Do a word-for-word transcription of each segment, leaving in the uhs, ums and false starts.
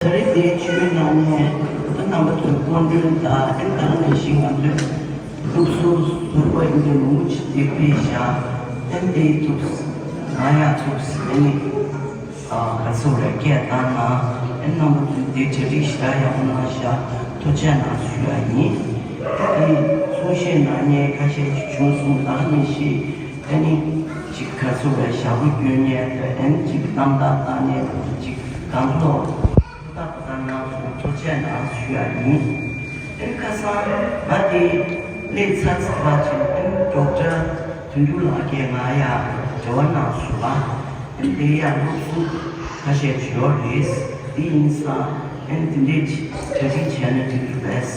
ད་རེས་དེའི་ཆུ་ཚོད་ནང་ནས་ད་རྣམ་པ་ཚོའི་སྐུ་མགྲོན་དང་ཨེ་ནི་ད་ག་ནང་བཞིན་ང་ཚོའི་སློབ་ཟུར་ཟུར་པ་ཡིན་པའི་མང་པོ་ཅིག་དེ་ཕེབས་ཤག་ཨེ་ནི་དེའི་ཐུགས་ང་ཡང་ཐུགས་ཨེ་ནི་ཨ་ག་ཚོད་རེ་སྐད་བཏང་ན་ཨེ་ནི་རྣམ་པ་ཚོས་དེ་གྲ་སྒྲིག་ཞེ་དྲག་ཡག་པོ་གནང་ཤག་ཐུགས་རྗེ་གནང་ཞུ་ཡ་ཡིན། ཨེ་ནི་གསུང་བཤད་གནང་མཁན་ཁ་ཤས་ཅིག་བྱུང་སོང་། ད་ག་ནང་བཞིན། ཨ་ནི་ཅིག་ག་ཚོད་རེ་ཞབས་བྲོ་སྐྱོན་མཁན་དང་ཨ་ནི་ཅིག་གཏམ་བརྡ་བཏང་མཁན་ཅིག་གང་ཐོག་ཏག་ཏག་གནང་སོང་། ཐུགས་རྗེ་གནང་ཞུ་ཡ་ཡིན། ཨ་ནི་ཁ་སང་ང་དེ་སླེབས་ཚར་ཚར་བ་ཅིག་ཨ་ནི་ཌོག་ཊར་དོན་གྲུབ་ལགས་ཀྱིས་ང་ཡ་འབྲེལ་བ་གནང་སོང་ལ། ཨ་ནི་དེ་ཡ་སློབ་ཟུར་ཁ་ཤས་ཅིག་ཡོད་རེད། དེ་ཡིན་ཙང་ཨ་ནི་དེ་འདྲས་ཅིག་གྲ་སྒྲིག་བྱས་ན་འགྲིག་གི་རེད་པས།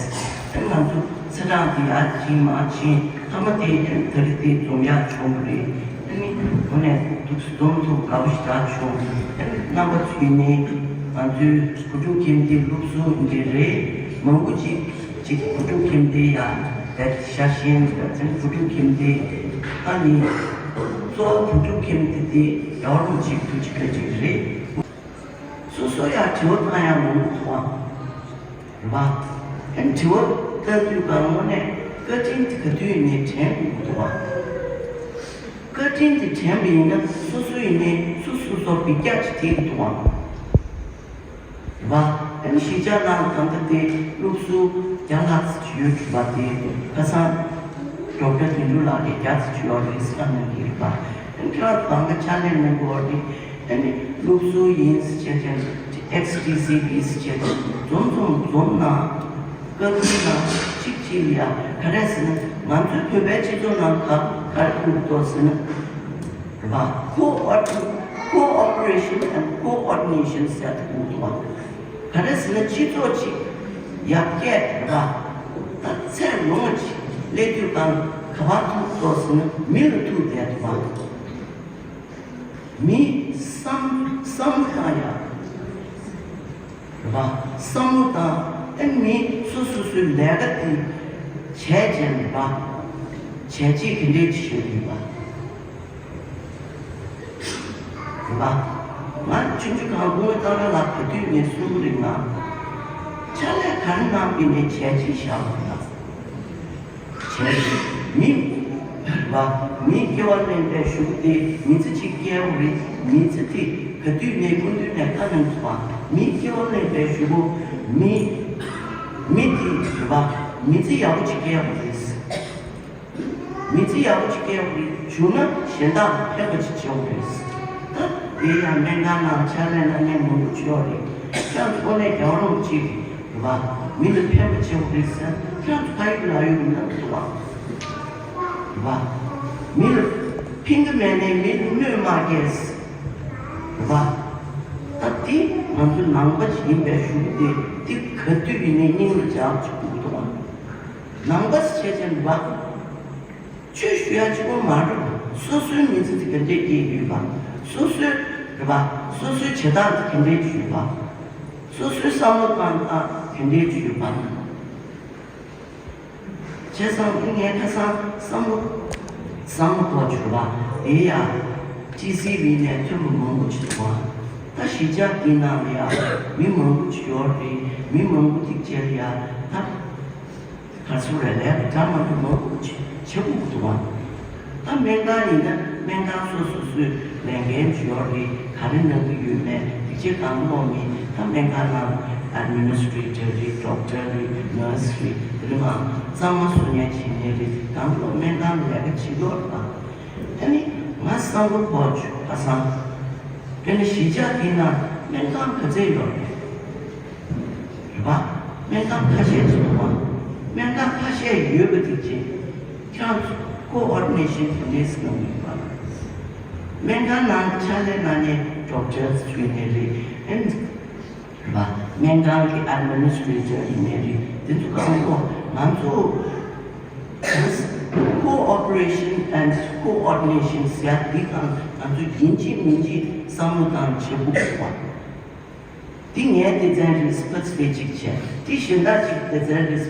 ཨ་ནི་ང་ཚོ་ཚེས་གྲངས་དེ་ཡར་ཕྱིན་མར་ཕྱིན་མཐའ་མ་དེ་ཨ་ནི་ད་རེས་དེ་འཛོམས་ཡག་བྱུང་བ་རེད། ཨ་ནི་དངོས་གནས་ཐུགས་སུ་འཛོམས་ཐུབ་དགའ་པོ་ཞེ་དྲག་བྱུང་། ཨ་ནི་རྣམ་པ་ཚོས་ནི་ང་ཚོའི་བུ་ཕྲུག་ཁྱིམ་སྡེའི་སློབ་ཟུར་འདི་རེད། མང་པོ་ཅིག་ཅིག་བུ་ཕྲུག་ཁྱིམ་སྡེ་ཡ་བསྡད་ཤ་ཞེན་བུ་ཕྲུག་ཁྱིམ་སྡེ་ཨ་ནི་གཙོ་བོ་བུ་ཕྲུག་ཁྱིམ་སྡེ་དེ་རྒྱལ་བ་རིན་པོ་ཆེའི་ཐུགས་རྗེ་བཀའ་དྲིན་རེད། སོ་སོ་ཡང་དྲི་བ་བཏང་ཡག་མང་པོ་འདུག་ཨ། རེད་པ། ཨ་ནི་དྲི་བ་བཏང་དུས་ག་དངོས་གནས་བཀའ་དྲིན་དེ་ག་དུས་ཡིན་ནའི་དྲན་དགོས་ཀྱི་འདུག་ཨ། བཀའ་དྲིན་དེ་དྲན་པ་ཡིན་ན་སོ་སོ་ཡིན་ནའི་སོ་སོ་སོ་སོར་འབུད་རྒྱག་ཅིག་བྱེད་ཀྱི་འདུག་ཨ། རེད་པ། ཨ་ནི་གཞིས་ཆགས་ནང་ལ་ད་ལྟ་དེ་སློབ་ཟུར་བརྒྱ་ལྷག་ཙམ་ཅིག་ཡོད་འདུག་པ། དེ་ཁ་སང་ཌོག་ཊར་དོན་གྲུབ་ལགས་ཀྱིས་བརྒྱ་ཙམ་ཅིག་ཡོད་རེད་ཟེར་གནང་གི་རེད་པ། ཨ་ནི་ཁྱེད་རང་ཚོ་གང་ག་ཕྱག་ལས་གནང་དགོས་རེད། ཨ་ནི་སློབ་ཟུར་ཡིན་ཟེར་བྱས་ཀྱང་ཨེག་སི་ཊི་སི་བི་ཟེར་བྱས་ཀྱང་འཛོམས་འཛོམས་འཛོམས་ན་བཀའ་བསྡུར་ན་གཅིག་གཅིག་ལ་ཡ་ག་རེ་ཟེར་ན་ང་ཚོའི་བོད་པའི་སྤྱི་ཚོགས་ནང་ག་ག་རེ་དགོས་འདུག་ཟེར་ན། རེད་པ། ཁོ་ཨོ་ཁོ་ཨོ་པ་རེ་ཤན་ཨེན་ཁོ་ཨོ་ཌི་ནེ་ཤན་ཟེར་དེ་དགོས་འདུག་པ། ག་རེ་ཟེར་ན་སྤྱི་ཚོགས་ཅིག་ཡར་རྒྱས་རེད་པ། ད་ཚད་ལོངས་ཅིག་སླེབས་དུས་གང་ག་པར་ཐུག་འདུག་ཟེར་ན་མི་ལ་ཐུག་བསྡད་འདུག་པ། མི་བསམ་བསམ་བློ་བཏང་ཡག་རེད་པ། བསམ་བློ་བཏང་ཨེ་མི་སོ་སོ་སོའི་ལས་ཀ་དེ་བྱས་བྱས་རེད་པ། བྱས་རྗེས་ག་འདྲས་ཅིག་ཞུ་དགོས་པ། རེད་པ། ང་ཆུང་ཆུང་སྒང་སྐུ་ངོ་ཏཱ་ར་ལགས་ག་དུས་ནས་གསུང་གི་རེད་ང་། ཕྱག་ལས་ག་རེ་གནང་པ་ཡིན་ནའི་བྱས་རྗེས་བཞག་དགོས་ན། བྱས་རྗེས་མི་རེད་པ། མིའི་སྐྱེ་བ་ལེན་པའི་གཞུག་དེ་མི་ཚེ་གཅིག་སྐྱེལ་དགོས་རེད། མི་ཚེ་དེ་ག་དུས་ནས་སྐུ་མདུན་ནས་བཀའ་གནང་སོང་བ། མིའི་སྐྱེ་བ་ལེན་པའི་གཞུག་གུ་མི་མི་དེ་རེད་པ། མི་ཚེ་ཡག་པོ་ཅིག་སྐྱེལ་དགོས་རེད། མི་ཚེ་ཡག་པོ་ཅིག་སྐྱེལ་དགོས་རེད། བྱུང་ན་གཞན་དག་ལ་ཕན་པ་ཅིག་བྱེད་དགོས་རེད། ད་དེ་ཡང་སྨན་ཁང་ནང་ཕྱག་ལས་གནང་མཁན་མང་པོ་ཅིག་ཡོད་རེད། ཁྱེད་ཚོ་དངོས་གནས་རྒྱལ་བ་རིན་པོ་ཆེ་གི་རེད་པ། མི་ལ་ཕན་པ་བྱེད་དགོས་རེད་ཟེར། ཁྱེད་ཚོ་ཕ་ཡུལ་ལ་ཡུལ་མི་ལ་འདུག་པ། རེད་པ། མི་ལ་ཕན་གི་མེད་ནའི་མི་ལ་གནོད་མ་སྐྱེལ། རེད་པ། ད་དེ་ང་ཚོ་ནང་པ་ཅིག་ཡིན་པའི་གཞུག་དེ་དེ་ག་དུས་ཡིན་ནའི་སྙིང་ལ་འཇགས་ཅིག་དགོས་འདུག་པ། ནང་པ་ཞིག་བྱས་ཙང་རེད་པ། ཆོས་ཞུ་ཡ་གཅིག་པོ་མ་རེད། སོ་སོའི་མི་ཚེ་དེ་ག་འདྲས་སྐྱེལ་གྱི་ཡོད་པ། སོ་སོའི་རེད་པ། སོ་སོའི་བྱེད་སྟངས་དེ་ག་འདྲས་ཡོད་པ། སོ་སོའི་བསམ་བློ་བཏང་སྟངས་ག་འདྲས་ཡོད་པ། བྱས་ཙང་ངས་ཁ་སང་བསམ་བློ་བསམ་བློ་གོ་བྱུང་བ་དེ་ཡ། ཊི་སི་ཝི་ནས་ཐོན་པ་མང་པོ་ཅིག་འདུག་པ། ད་གཞིས་ཆགས་འདི་ནང་ལ་ཡ་མི་མང་པོ་ཅིག་ཡོད་རེད། མི་མང་པོ་དེ་བྱས་ལ་ཡ་ད། ག་ཚོད་རེད་ལས་ཀ་འདྲ་མི་འདྲ་མང་པོ་བྱེད་བྱེད་དགོས་ཀྱི་འདུག་པ། ད་སྨན་ཁང་ཡིན་ན་སྨན་ཁང་སོ་སོ་སོའི་ལས་འགན་ཅིག་ཡོད་རེད། ག་རེ་གནང་གི་ཡོད་མེད་དེ་བྱེད་གང་ལོག་མིན། ད་སྨན་ཁང་ནང་ཨེཌ་མི་ནི་སི་ཊི་རེ་ཊར་རེད། ཌོག་ཊར་རེད། ནར་སི་རེད། དེ་རིང་ང་གཙང་མ་བཟོ་མཁན་བྱེད་མཁན་རེད། གང་ལོག་སྨན་ཁང་ལས་ཀ་བྱེད་ཀྱི་ཡོད་རེད་པ། ཨ་ནི་ང་བསམ་བློ་འཁོར་བྱུང་། ཁ་སང་དེ་ནི་གཞིས་ཆགས་དེ་ན་སྨན་ཁང་ག་ཚད་ཡོད་རེད། རེད་པ། སྨན་ཁང་ཁ་ཤས་ཅིག་འདུག་པ། སྨན་ཁང་ཁ་ཤས་ཡོད་པ་དེ་ཅིག་ཁྱེད་རང་ཚོ་ཀོ་ཨོར་ཌི་ནེ་ཤན་དེ་འདྲས་གནང་གི་ཡོད་པ། སྨན་ཁང་ནང་ཕྱག་ལས་གནང་མཁན་ཌོག་ཊར་ཡིན་ནའི་རེད། ཨེམ་རེད་པ། སྨན་ཁང་གི་ཨེཌ་མི་ནི་སི་ཊི་རེ་ཊར་ཡིན་ནའི་རེད། དེ་ཚོ་གང་གོ་ང་ཚོ་ཀོ་ཨོ་པ་རེ་ཤན་ཨེནཌ་ཀོ་ཨོར་ཌི་ནེ་ཤན་ཟེར་ཡ་འདི་གང་ང་ཚོ་ཡིན་གཅིག་མིན་གཅིག་བསམ་བློ་བཏང་བྱེད་དགོས་པ། འདི་ངའི་སྡེ་ཚན་རེད། ཕར་ཚུར་དེ་གཅིག་བྱས། འདི་གཞན་དག་ཅིག་སྡེ་ཚན་རེད།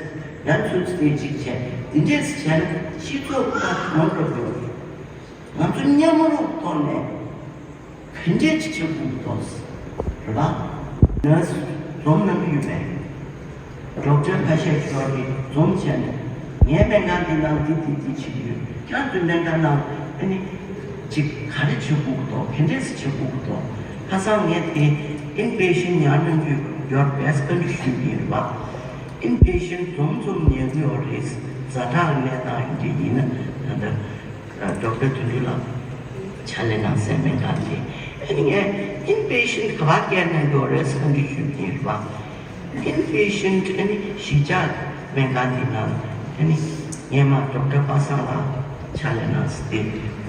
ཡང་ཚུར་ཚུར་དེ་གཅིག་བྱས། འདི་འདྲས་བྱས་ན་སྤྱི་ཚོགས་ཁོ་ཐག་གང་འགྲོ་དགོས་རེད། ང་ཚོ་མཉམ་རུབ་ཐོག་ནས་ག་འདྲས་ཅིག་བྱེད་དགོས་འདུག་རེད་པ། ནར་སི་ འཛོམས་གནང་གི་ཡོད་པས། ཌོག་ཊར་ཁ་ཤས་ཤོག་གིས་འཛོམས་བྱས་ནས་ངའི་སྨན་ཁང་འདི་ནང་འདི་འདི་འདི་བྱེད་ཀྱི་ཡོད། ཁྱེད་རང་ཚོའི་སྨན་ཁང་ནང་ཨ་ནི་ཅིག་ག་རེ་བྱེད་དགོས་ཀྱི་འདུག་ག་འདྲས་སེ་བྱེད་དགོས་ཀྱི་འདུག་ཁ་སང་ངས་དེ་ཨིན་པེ་ཤན་ཉར་གནང་རྒྱུ་ཡོད་པས་བཀའ་འདྲི་ཞུས་ཡིན་པ། ཨིན་པེ་ཤན་འཛོམས་འཛོམས་ཉར་གྱི་ཡོད་རེད། ཛ་དྲག་གནས་སྟངས་ཡིན་གྱི་ཡིན་ན་ད་ལྟ་ཌོག་ཊར་དོན་གྲུབ་ལགས་ཕྱག་ལས་གནང་སའི་སྨན་ཁང་དེ་ཨ་ནི་ངས་ཨིན་པེ་ཤན་ག་པར་བསྐྱལ་གནང་གི་ཡོད་རེད་བཀའ་འདྲི་ཞུས་ཡིན་པ། ཨིན་པེ་ཤན་ཨ་ནི་གཞིས་ཆགས་སྨན་ཁང་འདི་ནང་ཨ་ནི་སྔོན་མ་ཌོག་ཊར་པ་སངས་ལགས་ཕྱག་ལས་གནང་སྟེ་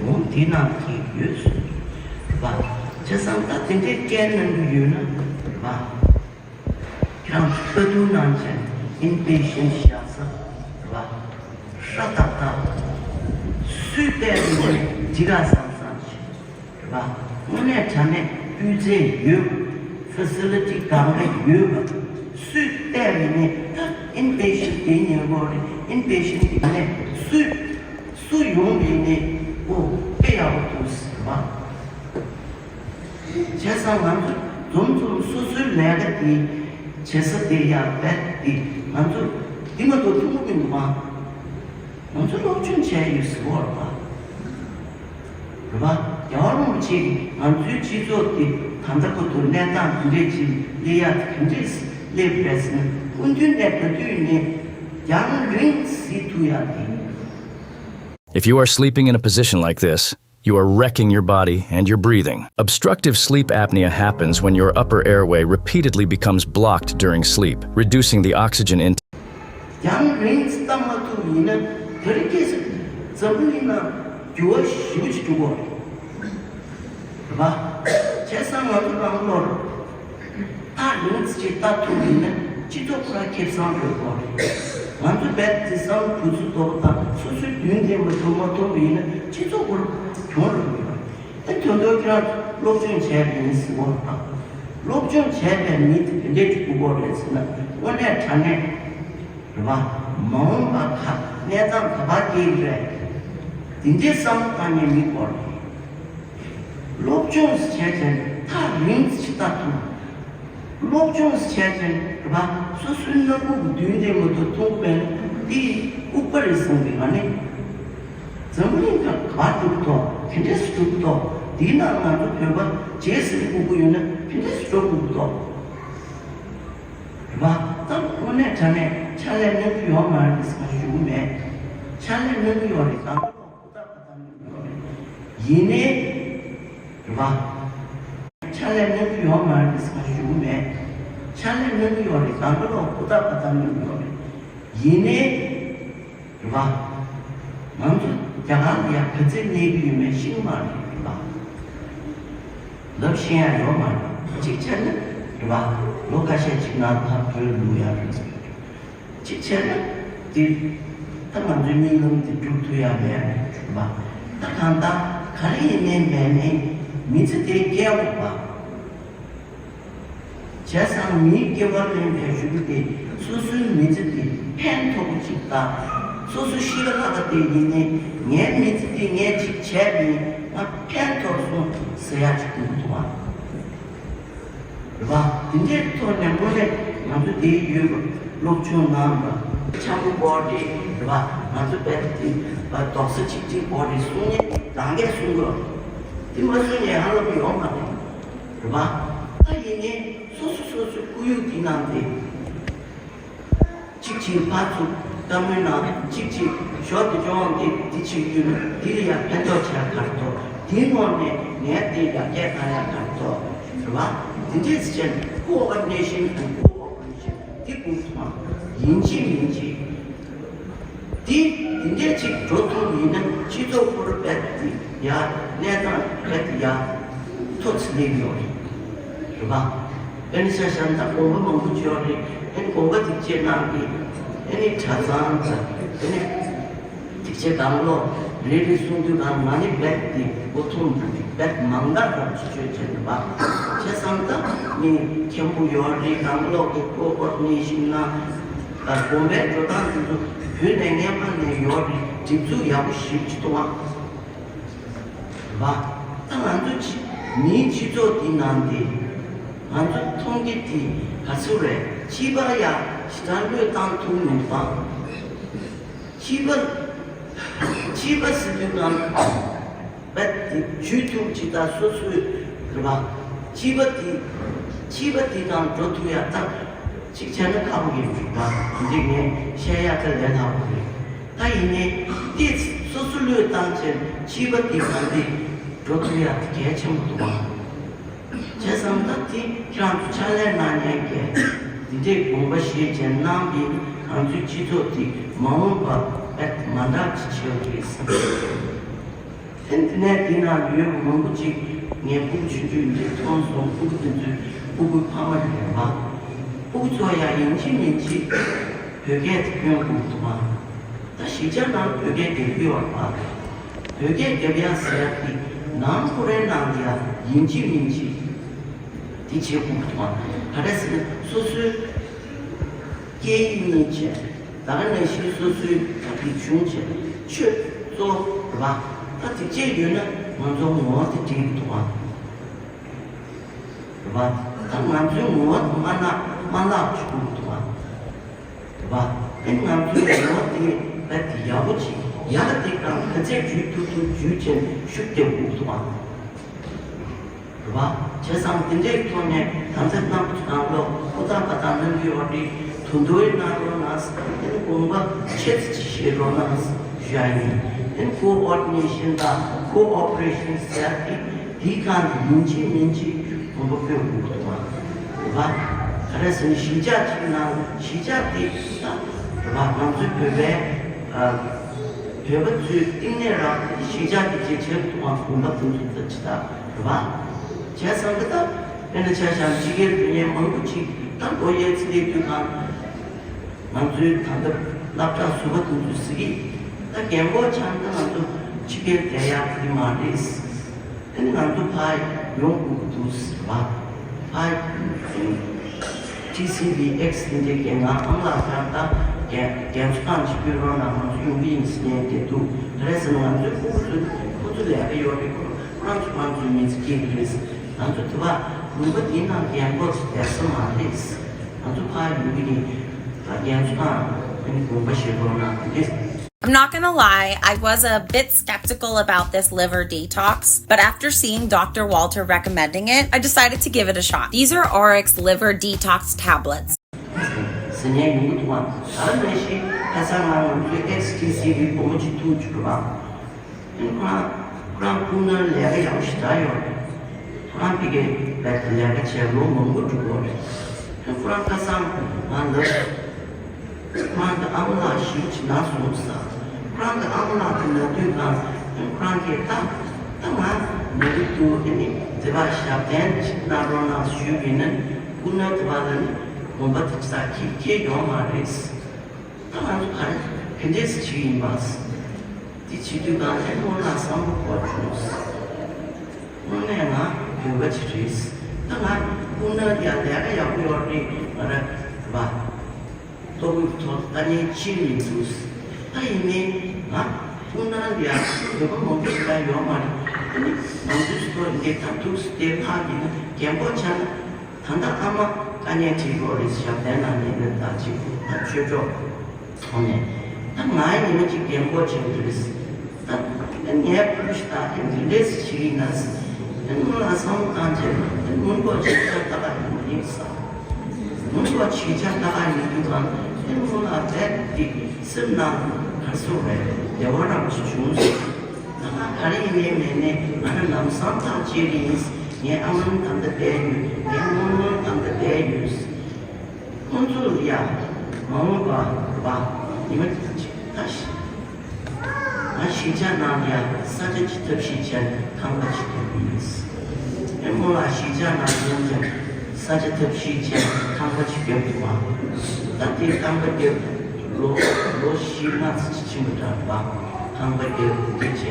འོང་འདི་ནང་གི་ཡོད་སུ་རེད་པ། བྱས་ཙང་ད་དེ་འདྲའི་བསྐྱལ་གནང་གི་ཡོད་ན་རེད་པ། ཁྱེད་རང་ཚོ་ལྟ་རྟོག་གནང་བྱས་ཨིན་པེ་ཤན་བཞག་ས་རེད་པ། ཧྲ་ཏག་ཏག་སུས་བལྟས་ནས་འགྲིག་ག་བསམ་བསམ་བྱས། རེད་པ། དངོས་གནས་དྲང་གནས་སྤུས་ཚད་ཡོད། ཕེ་སི་ལི་ཊི་གང་ག་ཡོད་པ། སུས་བལྟས་པ་ཡིན་ནའི་ད་ཨིན་པེ་ཤན་དེ་ཉེ་བོ་རེད། ཨིན་པེ་ཤན་དེ་ནས་སུས་སུ་ཡོང་བ་ཡིན་ནའི་ཨོ་དཔེ་ཡག་པོ་འདུག་ཟེར་བ། བྱས་ཙང་ང་ཚོ་འཛོམས་འཛོམས་སོ་སོའི་ལས་ཀ་དེ་བྱེད་ས་དེ་ཡག་རྦད་དེ་ང་ཚོ་འདི་མ་གཏོགས་ཐུབ་ཀྱི་མི་འདུག་ཨ། ང་ཚོ་སློབ་སྦྱོང་བྱས་ཡོད་ཟེར་བ་རེད་པ། རེད་པ། རྒྱལ་བ་རིན་པོ་ཆེ་གིས་ང་ཚོའི་སྤྱི་ཚོགས་འདི་ད་ལྟ་བར་དུ་གནས་སྟངས་འདི་འདྲས་ཅིག་སླེབས་ཡ་དེ་ག་འདྲས་སླེབས་པ་རེད་ཟེར་ན་སྐུ་མདུན་ནས་ག་དུས་ནས་རྒྱང་རིང་གཟིགས་ཐུབ་ཡ་དེ། If you are sleeping in a position like this, you are wrecking your body and your breathing. Obstructive sleep apnea happens when your upper airway repeatedly becomes blocked during sleep, reducing the oxygen intake. རྒྱང་རིང་ཙམ་མ་ཐུབ་ཡིན་ན་དེ་རིང་ཁ་སང་འཛམ་བུ་གླིང་ནང་འགྱུར་བ་ཞེ་པོ་ཅིག་འགྲོ་གི་རེད་པ། བྱས་ཙང་ང་ཚོ་རང་ལོར་ཐག་རིང་ཙམ་ཅིག་བལྟ་ཐུབ་ཡིན་ན་སྤྱི་ཚོགས་ཁོ་རང་ཁེ་བཟང་ཡོད་སྐོར་རེད། ང་ཚོ་བལ་འཛིན་བཟང་བུ་ཚོ་ཐོབ་དང་སོ་སོའི་མདུན་དེ་མ་ཐོབ་མ་ཐོབ་ཡིན་ན་སྤྱི་ཚོགས་ཁོ་རང་གྱོང་རག་ཡོད་རེད། ཨེ་དོན་དུ་ཁྱེད་རང་ཚོ་སློབ་སྦྱོང་བྱས་པ་ཡིན་ཟེར་བ་དང་། སློབ་སྦྱོང་བྱས་པའི་མི་དེ་དེ་འདྲས་ཅིག་དགོས་སྐོར་རེད་ཟེར་ན་དངོས་གནས་དྲང་གནས་རེད་པ། མ་འོངས་པ་ཁ་གནས་སྟངས་ག་པར་སྐྱེལ་གྱི་རེད། དེ་འདྲའི་བསམ་བློ་བཏང་མཁན་མི་སྐོར་རེད། སློབ་སྦྱོང་བྱས་ཙང་ཐག་རིང་ཙམ་ཅིག་བལྟ་ཐུབ། སློབ་སྦྱོང་བྱས་ཙང་རེད་པ། སོ་སོའི་སྣ་ཁུག་གི་མདུན་དེ་མ་གཏོགས་མཐོང་གི་མེད་ན་དེ་ལྐུགས་པ་རེད་བསམ་གི། ང་ནི་འཛམ་བུ་གླིང་ཁ་ག་པར་འགྲོ་གི་འདུག་ག་འདྲས་སེ་འགྲོ་གི་འདུག་དེའི་ནང་ང་ཚོ་བོད་པ་རྗེས་ཟིན་ལྐུགས་པ་ཡོད་ན་ག་འདྲས་སེ་འགྲོ་དགོས་ཀྱི་འདུག་རེད་པ། ད་དངོས་གནས་དྲང་གནས་ཕྱག་ལས་གནང་གི་ཡོད་མ་རེད་ཟེར་ཞུ་གི་མེད། ཕྱག་ལས་གནང་གི་ཡོད་རེད། གང་ག་ལོག་ཧུར་ཐག་པ་བཏང་གི་ཡོད་རེད། ཡིན་ནའི་རེད་པ། ཕྱག་ལས་གནང་གི་ཡོད་མ་རེད་ཟེར་ཞུ་གི་མེད། ཕྱག་ལས་གནང་གི་ཡོད་རེད། གང་ག་ལོག་ཧུར་ཐག་པ་བཏང་གི་ཡོད་རེད། ཡིན་ནའི་རེད་པ། ང་ཚོ་རྒྱ་གར་ལ་ཡ་ག་ཚོད་གནས་ཀྱི་ཡོད་མེད་ཤེས་ཀྱི་མ་རེད། རེད་པ། ལབ་ཤེས་ཡ་ཡོད་མ་རེད། གཅིག་བྱས་ན་རེད་པ། ལོ་ཁ་ཤས་ཅིག་ནང་ཕར་བོད་ལུས་ཡ་རེད། གཅིག་བྱས་ན་དེ་ད་ང་ཚོའི་སྨོན་ལམ་དེ་འགྲུབ་ཐུབ་ཡ་མེད་རེད་པ། ད་གང་ལྟར་ག་རེ་ཡིན་ནའི་མེད་ནའི་མི་ཚེ་དེ་སྐྱེལ་དགོས་པ། བྱས་ཙང་མིའི་སྐྱེ་བ་ལེན་པའི་རྒྱུ་དེ་སོ་སོའི་མི་ཚེ་དེ་ཕན་ཐོགས་པ་ཅིག་དང་། སོ་སོ་ཤི་བ་ལྷག་ག་དེ་ཡིན་ནའི་ངའི་མི་ཚེ་དེ་ངས་ཅིག་བྱས་པ་ཡིན་ང་ཕན་ཐོགས་སོང་ཟེར་ཡ་ཅིག་དགོས་ཀྱི་འདུག་ཨ། རེད་པ། དེ་འདྲའི་ཐོག་ནས་དངོས་གནས་ང་ཚོ་དེ་ཡོད་པ་སློབ་སྦྱོང་གནང་བ་འཆམ་པོ་སྐོར་དེ་རེད་པ། ང་ཚོ་བལ་དེ་རྡོག་རྩ་གཅིག་སྒྲིལ་སྐོར་དེ་གསུང་མཁན་རང་གིས་གསུང་དགོས། དེ་མ་གསུང་ཡ་ཧ་ལབ་ཡོད་མ་རེད། རེད་པ། ད་ཡིན་ནའི་སོ་སོ་སོ་སོའི་ཁོར་ཡུག་དེ་ནང་དེ། གཅིག་གཅིག་ཕར་ཚུར་ལྟ་སྨོན་ན་གཅིག་གཅིག་ཞོར་དུ་སྦྱོང་དེ་འདི་བྱེད་རྒྱུ་ན་འདི་ལ་ཡང་ཕན་ཐོགས་བྱས་ག་རེ་ཐོགས། དེའི་ནང་ནས་ངས་དེ་ཡར་རྒྱས་བཏང་ཡ་ག་རེ་ཐོགས། རེད་པ། འདི་འདྲས་ཟེར་ནས་ཀོ་ཨོ་ཌི་ནེ་ཤན་དང་ཀོ་ཨོ་པ་རེ་ཤན་འདི་དགོས་སོང་། ཡིན་གཅིག་མིན་གཅིག་འདི་འདི་འདྲས་ཅིག་འགྲོ་ཐུབ་ཡིན་ན་སྤྱི་ཚོགས་ཁོ་རང་རྦད་དེ་ཡར་གནས་སྟངས་རྦད་དེ་ཡར་མཐོ་ཙམ་སླེབས་ཡོད་རེད། རེད་པ། དཔེར་ན་ཆ་བཞག་ན་ད་དགོན་པ་མང་པོ་ཅིག་ཡོད་རེད། ཨ་ནི་དགོན་པ་དེ་བཅས་གནང་གི་ཨ་ནི་གྲྭ་ཚང་དང་ཨ་ནི་དེ་བཅས་གང་ལོ་རེ་རེ་གསུང་དུས་གང་མ་ནི་རྦད་དེ་མགོ་འཐོམ་འགྲོ་གི་རྦད་མང་དག་རབ་ཅིག་བཅོས་བྱས་འདུག་པ། བྱས་ཙང་ད་ནི་མཁན་པོ་ཡོད་རེད། གང་ལོ་གི་ཀོ་ཨོ་ཌི་ནེ་ཤན་ན་དགོན་པའི་འགྲོ་སྟངས་དེ་ཚོ་བོད་ནས་སྔན་མ་ནས་ཡོད་རེད། སྒྲིག་འཛུགས་ཡག་པོ་ཞེ་པོ་ཅིག་འདུག་པ། རེད་པ། ད་ང་ཚོ་ཅི་མིའི་སྤྱི་ཚོགས་འདི་ནང་དེ། ང་ ང་ཚོ་མཐོང་གི་དེ་ག་ཚོད་རེད། སྐྱེས་པ་ཡ་ཞེ་དྲག་བློས་བཏང་ཐུབ་མི་འདུག་པ། སྐྱེས་པ། སྐྱེས་པ་ཟེར་དུས་ནང་བད་དེ་ཇུས་ཐུབ་ཅིག་དང་སོ་སོའི་རེད་པ། སྐྱེས་པ་དེ། སྐྱེས་པ་དེ་དང་འགྲོ་ཐུབ་ཡ་ད་ཅིག་བྱས་ན་ཁག་པོ་ཡིན་འགྲིག་པ། འདི་ངས་བཤད་ཡ་ད་ལས་སླ་པོ་རེད། ད་ཡིན་ནའི་དེ་སོ་སོ་བློས་བཏང་བྱས་སྐྱེས་པ་དེ་གང་དེ་འགྲོ་ཐུབ་ཡ་དེ་གལ་ཆེན་པོ་འདུག་པ། བྱས་ཙང་ད་དེ་ཁྱེད་རང་ཚོ་ཕྱག་ལས་གནང་མཁན་གྱིས་འདི་འདྲའི་དགོངས་པ་བཞེས་བྱས་གནང་བས་ང་ཚོའི་སྤྱི་ཚོགས་དེ་མ་འོངས་པ་བད་མ་འདྲ་ཅིག་ཆེ་བ་རེད་བསམ། ཨེ་འདི་ནས་འདི་ན་ཡོད་མང་པོ་ཅིག་ངས་ཕྲུ་གུ་ཆུང་ཆུང་འདི་མཐོང་སོང་། ཕྲུ་གུ་འདི་ཚོའི་ཕྲུ་གུའི་ཕ་མ་རེད་པ། ཕྲུ་གུ་ཚོ་ཡང་ཡིན་གཅིག་མིན་གཅིག་བོད་སྐད་དེ་སྐྱོན་དགོས་འདུག་པ། ད་གཞིས་ཆགས་ནང་བོད་སྐད་རྒྱབ་ཀྱི་ཡོད་པ། བོད་སྐད་རྒྱབ་ཡ་ཟེར་ཡ་དེ་ནང་ཁོ་རའི་ནང་དེ་ཡ་ཡིན་གཅིག་མིན་གཅིག་དེ་བྱེད་དགོས་འདུག་པ། ག་རེ་ཟེར་ན་སོ་སོའི་སྐད་ཡིག་གཉིས་བྱས། ད་ག་ནང་བཞིན་སོ་སོའི་ད་གི་བྱུང་བྱས་ཆོས་གཙོ་བོ་རེད་པ། ད་དེ་བཅས་ཡོད་ན་ང་ཚོ་ངོ་བོ་དེ་འགྲིག་གི་འདུག་པ། རེད་པ། ད་ང་ཚོའི་ངོ་བོ་དེ་མ་ན་མ་བརླག་བཅུག་གི་འདུག་པ། རེད་པ། ཨེ་ང་ཚོའི་ངོ་བོ་དེ་རྦད་དེ་ཡག་པོ་ཅིག་ཡག་དེ་གང་ག་ཚད་འཇུས་ཐུབ་ཐུབ་འཇུས་བྱས་ཤུགས་རྒྱབ་དགོས་འདུག་པ། རེད་པ། བྱས་ཙང་དེ་འདྲའི་ཐོག་ནས་ད་ལྟ་རྣམ་པ་ཚོ་གང་ལོག་ཧུར་ཐག་པ་དང་གནང་གི་ཡོད་རེད། དོ་འདོད་གནང་རོགས་གནང་། ཨེ་དགོངས་པ་ཆེ་ཙམ་ཅིག་བཞེས་རོགས་གནང་ཞུ་ཡ་ཡིན། ཨེ་ཀོ་ཨོ་ཌི་ནེ་ཤན་དང་ཀོ་ཨོ་པ་རེ་ཤན་ཟེར་ཡ་དེ་དེའི་སྒང་དེ་ཡིན་གཅིག་མིན་གཅིག་དགོངས་པ་སྤོས་དགོས་འདུག་པ། རེད་པ། ག་རེ་ཟེར་ན་གཞིས་ཆགས་གཅིག་ནང་གཞིས་ཆགས་དེ་ད་རེད་པ། ང་ཚོའི་བོད་པའི་ཨ། བོད་པ་ཚོའི་གཏིང་ནས་རང་གི་གཞིས་ཆགས་དེ་རྗེས་ཆེན་དུ་དབང་དགོངས་པ་དེ་ཚོ་ད་ཅི་ལྟར་རེད་པ། བྱས་ཙང་གི་ད་དཔེར་ན་ཆ་བཞག་ན་ཕྱི་རྒྱལ་དུ་ཉན་མང་པོ་ཅིག་ད་ལོ་ཡས་ཚེ་ལས་དུས་གང་ང་ཚོའི་ད་ལྟ་སློབ་གྲྭ་ཟུར་པ་དེ་ཚོ་ཟེར་གི་ད་རྒན་གོག་ཆགས་ན་ད་ང་ཚོ་ཕྱི་རྒྱལ་བསྡད་ཡག་དེ་མ་རེད། ཨ་ནི་ང་ཚོ་ཕར་ཡོང་དགོས་ཀྱི་འདུག་ཟེར་བ། ཕར་ཊི་སི་ཝི་ཨེག་སི་དེ་འདྲའི་རྒན་ང་ཨ་མ་ལགས་ཀྱང་ད་རྒན་རྒན་གསོ་ཁང་ཅིག་ཕུལ་རོགས་གནང་། ང་ཚོ་ཡོང་གི་ཡིན་ཟེར་ནས་བསྡད་འདུག་ག་རེ་ཟེར་ན་ང་ཚོའི་ཕྲུ་གུ་ཚོ་ཁོ་ཚོ་ལས་ཀ་ཡོད་རེད། ཁོ་རང་ཚོ་ཁོ་རང་ཚོའི་མི་ཚེ་སྐྱེལ་གི་རེད། ང་ཚོ་དེ་བ་ལུང་པ་འདིའི་ནང་རྒན་གོག་ཚོ་བསྡད་ས་མ་རེད། ང་ཚོ་ཕར་ཡོང་གི་ཡིན། ད་རྒན་གསོ་ཁང་ཨ་ནི་དགོངས་པ་བཞེས་རོགས་གནང་། དེ་འདྲས། I'm not gonna lie, I was a bit skeptical about this liver detox, but after seeing Doctor Walter recommending it, I decided to give it a shot. These are Oryx liver detox tablets. ཟེར་ནས་ཡོང་གི་འདུག་པ། ད་ནང་བཞིན་ཁ་སང་ང་ང་ཚོའི་ཨེག་སི་ཊི་སི་བི་བུ་མོ་ཅིག་ཐུག་བཅུག་པ། ཁོ་རང་ཁོ་རང་སྤུ་ན་ལས་ཀ་ཡག་པོ་ཞེ་དྲག་ཡོད་རེད། ཁོ་རང་ཕ་གིར་ལས་ཀ་བྱས་ལོ་མང་པོ་འགྲོ་གི་རེད། ཁོ་རང་ཁ་སང་ང་ལ་ཁོ་རང་གི་ཨ་མ་ལགས་ཞེ་པོ་ཅིག་ན་སོང་ཟེར། ཁོ་རང་གི་ཨ་མ་ལགས་དེ་ན་དུས་ཙང་ཁོ་རང་གིས་ད་ད་ང་ན་གི་འདུག་ཨ་ནི་དེ་བ་ཞབས་བརྟན་ཅིག་གནང་རོགས་གནང་ཞུས་པ་ཡིན་ན་སྤུ་ན་དེ་བ་ལ་ནི་དགོངས་པ་དེ་ཙག་ཁྱེད་ཁྱེད་ཡོང་མ་རེད། ད་ང་ཚོ་ག་རེ་ག་འདྲས་སེ་བྱེད་ཀྱི་ཡིན་པ། དེ་བྱེད་དུས་གང་ལ་སྔོན་ལ་བསམ་བློ་འཁོར་བྱུང་། དངོས་གནས་ང་བོད་པ་ཅིག་རེད། ད་ང་སྤུ་ན་ཡ་ལས་ཀ་ཡག་པོ་ཡོད་རེད། ང་ར་བ་ལྟོ་གོས་ཐོག་དཀའ་ངལ་ཅི་མི་འདུག་ད་ཡིན་ནའི་ང་སྤུ་ན་ཡ་བོད་པ་མང་པོ་ཞིག་ལ་ཡོད་མ་རེད། ཨ་ནི་ང་ཚོའི་སོ་འདི་ད་འདུག་སེ་དེ་ལྷག་གི་ན་རྒན་པོ་ཆགས་ན། ད་ལྟ་ཨ་མ་དཀའ་ངལ་འཕྲད་ཀྱི་ཡོད་རེད། ཞབས་བརྟན་གནང་མཁན་ནི་ད་ཅིག་ད་ཆོས་གྲོགས་ཚོ་ནས་ད་ང་ཉི་མ་གཅིག་རྒན་གོག་བྱེད་ཀྱི་རེད། ད་ངའི་ཕྲུ་གུ་ཞིག་ད་ཨེ་འདི་འདྲས་བྱེད་ཀྱི་ན་ཟེར། ཨེ་སྔོན་ལ་བསམ་བློ་བཏང་བྱས་ཨེ་མུན་པ་ཞིག་ཆགས་ལྟ་ག་ཡོང་གི་ཡིན་ས། མུན་པ་ཞིག་ཆགས་ལྟ་ག་ཡོང་དུས་ཙང་ཨེ་སྔོན་ལ་རྦད་དེ་སེམས་ནང་ག་རེ་ཟེར་རེད། བདེ་བ་རང་ཞིག་བྱུང་སོང་། ད་ང་ག་རེ་ཡིན་ནའི་མེད་ནའི་ང་རང་ལམ་སང་ཐག་བཅད་ཀྱི་ཡིན། ངའི་ཨ་མ་ནི་ད་ལྟ་བསྡད་ཡོད། ངའི་རྨོ་མོ་ནི་ད་ལྟ་བསྡད་ཡོད། ཁོང་ཚོ་ལ་ཡ་མ་འོངས་པ་བ་ཉི་མ་གཅིག་ད་ཤི། ང་གཞིས་ཆགས་ནང་ལ་ཡ་ས་ཆ་ཅིག་ཐབས་ཤེས་བྱས་ནས་ཁང་པ་ཞིག་རྒྱབ་ཀྱི་ཡིན། ཨེ་རྨོ་ལགས་གཞིས་ཆགས་ནང་ཡོང་ཀྱང་ས་ཆ་ཐབས་ཤེས་བྱས་ནས་ཁང་པ་ཞིག་རྒྱབ་ཀྱི་བ། ད་དེ་ཁང་པ་རྒྱབ་ལོ་ལོ་བཞི་ལྔ་ཙམ་ཅིག་ཕྱིན་པ་འདྲ་བ། ཁང་པ་རྒྱབ་དེ་བྱས་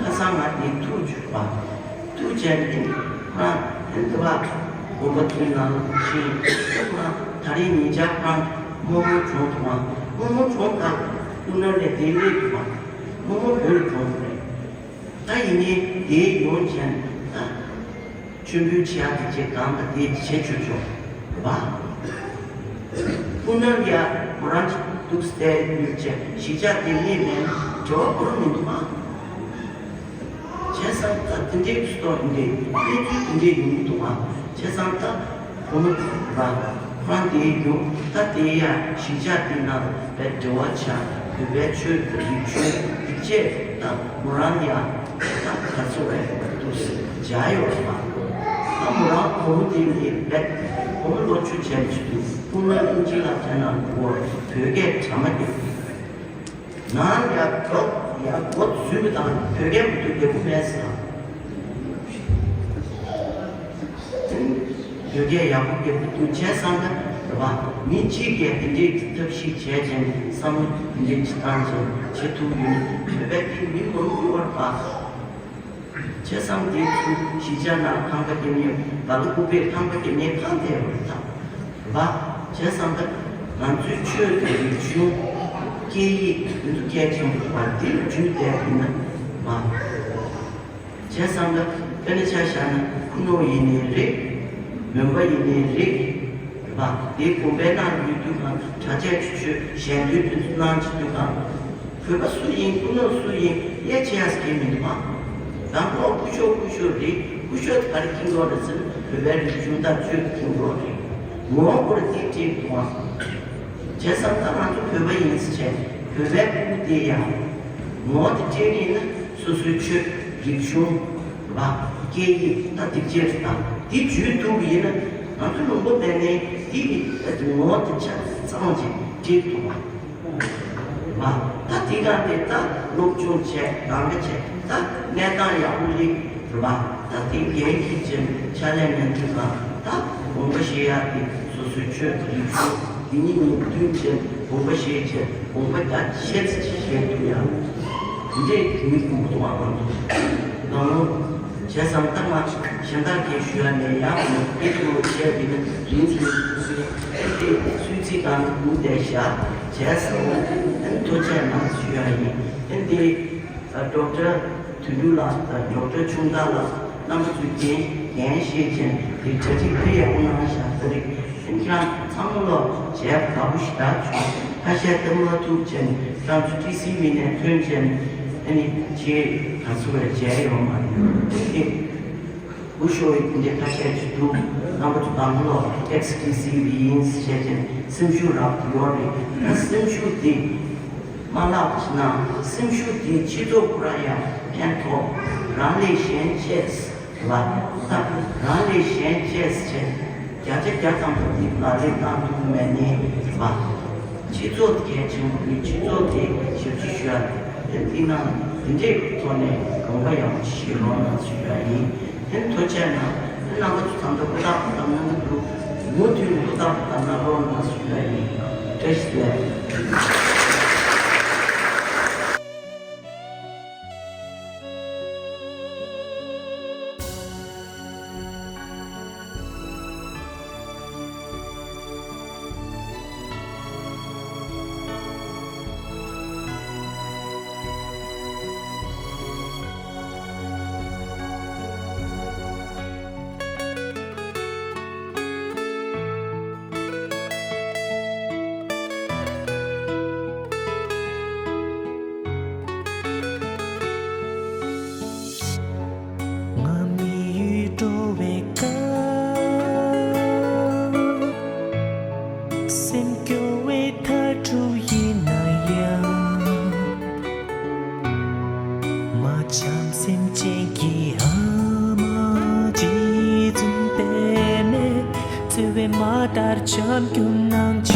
ཁ་སང་ང་དེ་ཐུག་བཅུག་པ། ཐུག་བྱས་ནས་ཁོ་རང་དེ་བ་དགོན་པ་དེའི་ནང་ཕྱིན། ཁོ་རང་ད་རེས་ཉིན་ཆར་ཁོ་རང་རྨོ་མོ་གྲོངས་འདུག་པ། རྨོ་མོ་གྲོངས་ད་སྤུ་ན་ལ་དེ་སླེབས་འདུག་པ། རྨོ་མོ་བོད་ལ་གྲོངས་འདུག་རེད། ད་ཡིན་ནའི་དེ་ཡོང་བྱས་ནས་ད། མཆོད་འབུལ་བྱེད་ཡག་དེ་བྱེད་གང་དང་དེ་བྱེད་ཆོག་ཆོག་རེད་པ། སྤུ་ན་ཡ་མོ་རང་གི་འདུག་སྟེ་ཡོད་ཅེས་གཞིས་ཆགས་དེ་སླེབས་ནས་འབྲེལ་བ་བོར་མི་འདུག་པ། བྱས་ཙང་ད་དེ་འདྲའི་ཚུལ་དང་འདི་འདྲའི་གནས་ཚུལ་དེ་འདྲའི་ཡོང་གི་འདུག་པ། བྱས་ཙང་ད་བུ་མོ་ར་ཁོ་རང་དེའི་རྒྱུ་ད་དེ་ཡ་གཞིས་ཆགས་དེ་ནང་བའི་འབྲེལ་བ་བྱ་བོད་པའི་ཆོས་རིག་གཞུང་སྒྲིག་ཆས་ད་མོ་རང་ཡ། ད་ག་ཚོད་རེད་འདུག་སེ་མཇལ་ཡོད་པ། ད་མོ་རང་བུ་མོ་དེ་ནི་རྦད་བུ་མོ་ལོ་བཅུ་བྱས་ཀྱི་འདུག་སྤུ་ན་ཨིན་ཇི་ལ་དེ་ན་འགྲོ་བོད་སྐད་གྲ་མ་འདུག་ནང་ཡ་འགྲོ་ཡ་སྒོ་བཟུས་པ་དང་བོད་སྐད་མི་འདུག་རྒྱག་གི་མེད་ཟེར། བོད་སྐད་ཡག་པོ་རྒྱག་གི་འདུག་བྱས་ཙང་ད་རེད་པ། མི་གཅིག་གིས་དེ་འདྲའི་ཐབས་ཤེས་བྱས་ཀྱང་བསམ་བློ་དེ་འདྲའི་ཅིག་བཏང་ཀྱང་བྱེད་ཐུབ་ཡོད་ན་བོད་པའི་དེ་མི་མང་པོ་ཡོད་རེད་པ། བྱས་ཙང་དེ་ཚོ་གཞིས་ཆགས་ནང་ཁང་པ་རྒྱབ་མཁན་ད་ལོ་སྐུ་པས་ཁང་པ་རྒྱབ་མཁན་གང་དེ་ཡོད་རེད་ད། རེད་པ། བྱས་ཙང་ད་ང་ཚོའི་ཆོས་དང་རིག་གཞུང་སྐད་ཡིག་འདི་ཚོ་གལ་ཆེན་པོ་རེད་པ། འདི་རྒྱུན་བསྡད་ཡིན་ན་རེད་པ། བྱས་ཙང་ད་དཔེར་ན་ཆ་བཞག་ན་ཁུ་ནུ་ཡིན་ནའི་རེད། མོན་པ་ཡིན་ནའི་རེད། རེད་པ། དེ་དགོན་པའི་ནང་ཡོད་དུས་གང་གྲྭ་ཆས་ཆུ་ཆོས་གཞན་དོན་དེ་ཚོ་གནང་བྱེད་དུས་གང་བོད་པ་སུ་ཡིན་ཁུ་ནུ་སུ་ཡིན་དབྱེ་ཕྱེ་ཡག་གི་མི་འདུག་པ། དང་པོ་སྐུ་ཞབས་སྐུ་ཞབས་རེད། སྐུ་ཞབས་དེ་ག་རེ་ཁྱེར་འགྲོ་རེད་ཟེར་ན་བོད་པའི་རིག་གཞུང་དང་ཆོས་ཁྱེར་འགྲོ་རེད། ངོ་བོ་སྐོར་དེ་བྲིས་འདུག་པ། བྱས་ཙང་ད་ང་ཚོ་བོད་པ་ཡིན་ཟེར་བྱས་བོད་པའི་སྐུ་དེ་ཡང་ངོ་བོ་དེ་བྲིས་ཡིན་ན་སོ་སོའི་ཆོས་རིག་གཞུང་རེད་པ། སྐད་ཡིག་ད་སྒྲིག་ཆས་རེད་པ། དེ་བརྗོད་ཐུབ་པ་ཡིན་ན་ང་ཚོ་ལུང་པ་བསྡད་ནས་དེ་གི་ད་དེ་ངོ་བོ་དེ་ཆ་ཚང་ཅིག་བྲིས་འདུག་པ། རེད་པ། ད་དེ་ག་དེ་ད་སློབ་སྦྱོང་བྱས་གང་ག་བྱས་ད་གནས་སྟངས་ཡག་པོ་སླེབས་རེད་པ། ད་དེ་འགན་འཁྱེར་བྱས་ཕྱག་ལས་གནང་དུས་གང་ད་དགོངས་པ་བཞེས་ཡག་དེ་སོ་སོའི་ཆོས་རིག་གཞུང་འདི་གཉིས་གཉིས་བསྟུན་བྱས་དགོངས་པ་བཞེས་བྱས་དགོངས་པ་རྒྱ་ཆེ་ཙམ་ཞིག་བཞེས་ཐུབ་ཡག་འདི་འདྲས་མི་དགོས་འདུག་པ། ང་ཚོ་ནང་ལོགས། བྱས་ཙང་ད་ང་གཞན་དག་གིས་ཞུ་ཡ་ལས་ཡག་མོ་སྐད་ཆ་མོ་བཤད་པ་ཡིན་ན་རིང་ཙམ་ཡིན་ཚུལ་ཨེ་དེ་སུའི་ཚིག་གང་དུ་འདུག་བསྡད་བཞག་བྱས་ཙང་ཨེ་ཐུགས་རྗེ་གནང་ཞུ་ཡ་ཡིན། ཨེ་དེ་ཌོག་ཊར་དོན་གྲུབ་ལགས་དང་ཌོག་ཊར་ཆུང་བདག་ལགས་རྣམ་པ་ཚོས་འགན་འགན་བཞེས་བྱས་དེ་གྲ་སྒྲིག་དཔེ་ཡག་པོ་གནང་བཞག་ད་རེད། ཁྱེད་རང་ཚང་མ་ལོ་བྱས་དགའ་པོ་ཞེ་དྲག་བྱུང་། ཁ་ཤས་ལྟ་མ་ཐུབ་བྱས་ནས་ཁྱེད་རང་ཚོ་ཊི་སི་ཝི་ནས་ཐོན་བྱས་ནས་ཨ་ནི་ཆེས་ག་ཚོད་རེ་བྱས་ཡོང་མ་རེད། དེ་སྐུ་ཞབས་ཡིན་དེ་འདྲའི་ཁ་ཤས་ཅིག་འདུག་རྣམ་པ་ཚོ་དང་པོ་ལོ་ཨེགས་ཊི་སི་ཝི་ཡིན་བྱས་བྱས་ནས་སེམས་ཤུགས་རག་གི་ཡོད་རེད། ད་སེམས་ཤུགས་དེ་མ་བརླག་པ་ཞིག་གནང་། སེམས་ཤུགས་དེ་སྤྱི་ཚོགས་ཁོ་རང་ཡང་ཕན་ཐོགས། རང་ལས་གཞན་གཅེས། ལ། ད་རང་ལས་གཞན་གཅེས་བྱས། བརྒྱ་ཆ་བརྒྱ་ཐམ་པ་འདི་ལག་ལེན་བསྟར་ཐུབ་མེད་ནའི་ལ། སྤྱི་ཚོགས་གལ་ཆེན་པོ་རེད། སྤྱི་ཚོགས་དེ་ཞབས་ཕྱི་ཞུ་ཡ་དེ་འདི་ན་འདི་འདྲའི་ཐོག་ནས་དགོངས་པ་ཡག་པོ་ཞིག་བཞེས་རོགས་གནང་ཞུ་ཡ་ཡིན། དེ་ཐུགས་རྗེ་གནང་། དེ་རྣམ་པ་ཚོ་ཚང་མ་ཧུར་ཐག་ཧུར་ཐག་གནང་གི་འདུག་མུ་མཐུད་ནས་ཧུར་ཐག་ཧུར་ཐག་གནང་རོགས་གནང་ཞུ་ཡ་ཡིན། བཀྲ་ཤིས་བདེ་ལེགས། ང་མི་ཡུལ་འགྲོ་བའི་སྐབས། སེམས་སྐྱོ་བའི་མཐའ་དྲུག་ཡིན་ན་ཡང་། མ་བྱམས་སེམས་ཅན་གྱི་ཨ་མ་རྗེ་བཙུན་པདྨས། བརྩེ་བའི་མ་ལྟར་བྱམས་སྐྱོང་གནང་བྱ།